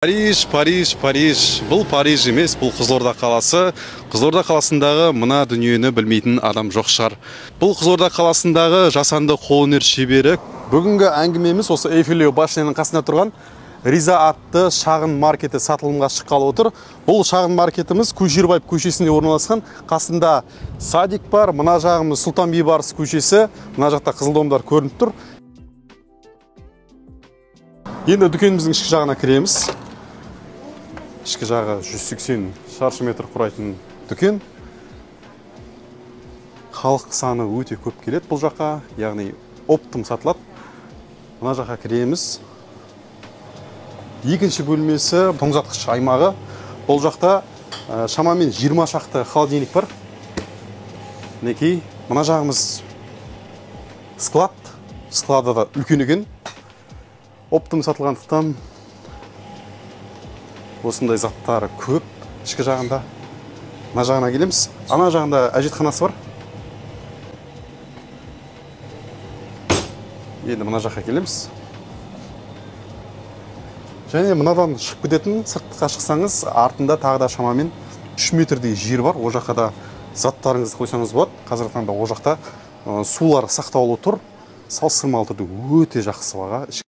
Париж, Париж, Париж. Бұл Париж емес, бұл Қызылорда қаласы. Қызылорда қаласындағы мына дүниені білмейтін адам жоқ шығар. Бұл Қызылорда қаласындағы жасанды қолөнер шебері. Бүгінгі әңгімеміз осы Эйфелева башняның қасында тұрған Риза атты шағын маркеті сатылымға шыққалы отыр. Бұл шағын маркетіміз Көшербаев көшесінде орналасқан. Қасында садик бар, мына жағымыз Сұлтан Бейбарыс көшесі, мына жақта қызыл домдар көрініп тұр. Енді дүкеніміздің ішкі жағына кіреміз. Ішкі жағы 180 шаршы метр құрайтын дүкен. Халық саны өте көп келеді бұл жаққа, яғни оптом сатылады. Мына жаққа кіреміз. Екінші бөлмесі тоңазытқыш аймағы. Бұл жақта шамамен 20 шақты холодильник бар. Мінекей, мына жағымыз склад. Склады да үлкен екен. Оптом сатылғандықтан осындай заттары көп ішкі жағында. Мына жағына келеміз. Ана жағында әжетханасы бар. Енді мына жаққа келеміз. Және мынадан шығып кететін, сыртқа шықсаңыз, артында тағы да шамамен 3 метрдей жер бар. Ол жаққа да заттарыңызды қойсаңыз болады. Қазіргі таңда ол жақта сулар сақтаулы тұр. Салыстырмалы түрде өте жақсы баға.